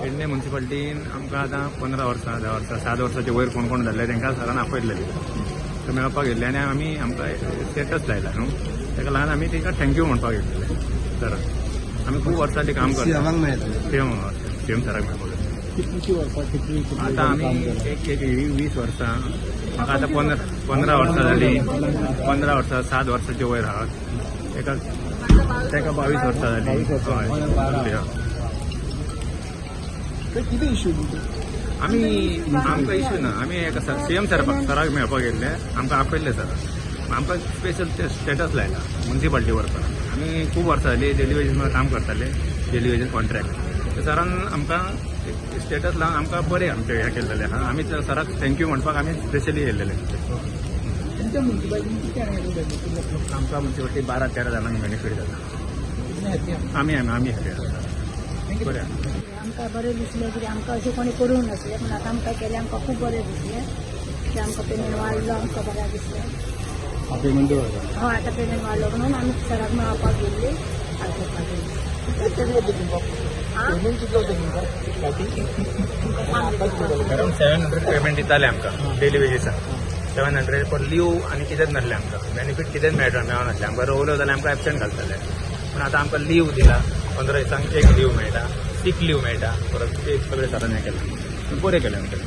पेडणे मुन्सिपाल्टीन आमकां आतां 15 वर्सां, 10 वर्सां, 7 वर्साचे वयर कोण कोण जाल्ले, तांकां सरान आपयल्ले. ते मेळपाक गेल्ले आनी आमी आमकां स्टेटस लायला न्हू, ताका लागून आमी तांकां thank you म्हणपाक गेल्ले सराक. आमी खूब वर्सांनी काम करता. सीएमाक मेळटले? सीएम, सीएम सराक मेळपाक गेल्ले. कितली वर्सां, कितली? आतां आमी एक एक 20 वर्सां, म्हाका आतां 15 वर्सां जालीं. 15 वर्सां, 7 वर्साचे वयर आहात. ताका ताका 22 वर्सां जालीं. 22 वर्सां. हय. कितें इश्यू? आमी, आमकां इश्यू ना. आमी एका सीएम सराक मेळपाक गेल्ले. आमकां आपयल्ले सरान, आमकां स्पेशल स्टेटस लायला मुन्सिपाल्टी वर्कर. आमी खूब वर्सां जाली डेली वेजीस काम करताले, डेली वेजीस कॉन्ट्रॅक्ट. सरान आमकां स्टेटस लावन आमकां बरें आमचें हें केल्लेलें आहा. आमी सराक thank you म्हणपाक आमी स्पेशली येयल्लेले. तुमच्या मुन्सिपाल्टीन कितें बेनिफीट? आमकां मुन्सिपाल्टी 12-13 जाणांक बेनिफीट जाता. हॅपी? आमी आमी आमी हॅपी आसा, बरें आसा. आमकां बरें दिसलें, कित्याक आमकां अशें कोणी करूंक नासलें, पूण आतां आमकां केलें, आमकां खूब बरें दिसलें की आमकां पेमेंट वाडलो, आमकां बरें दिसलें. पेमेंट? हय, आतां पेमेंट वाडलो म्हणून आमी सराक मेळपाक गेल्ली, आजोपाक गेल्ली. कितले तुमकां पेमेंट? कितलो होता तुमकां स्टार्टिंग? अरावंड 700 पेमेंट दिताले आमकां डेली वेजीसाक, 700. पण लीव आनी कितेंच नासलें आमकां, बेनिफीट कितेंच मेळनासलें आमकां. रोवलो जाल्यार आमकां एबसेंट घालताले. पूण आतां आमकां लीव दिला, 15 दिसांक एक लीव मेळटा, सीक लीव मेळटा परत. ते सगळें सरान हें केलें, बरें केलें आमचें.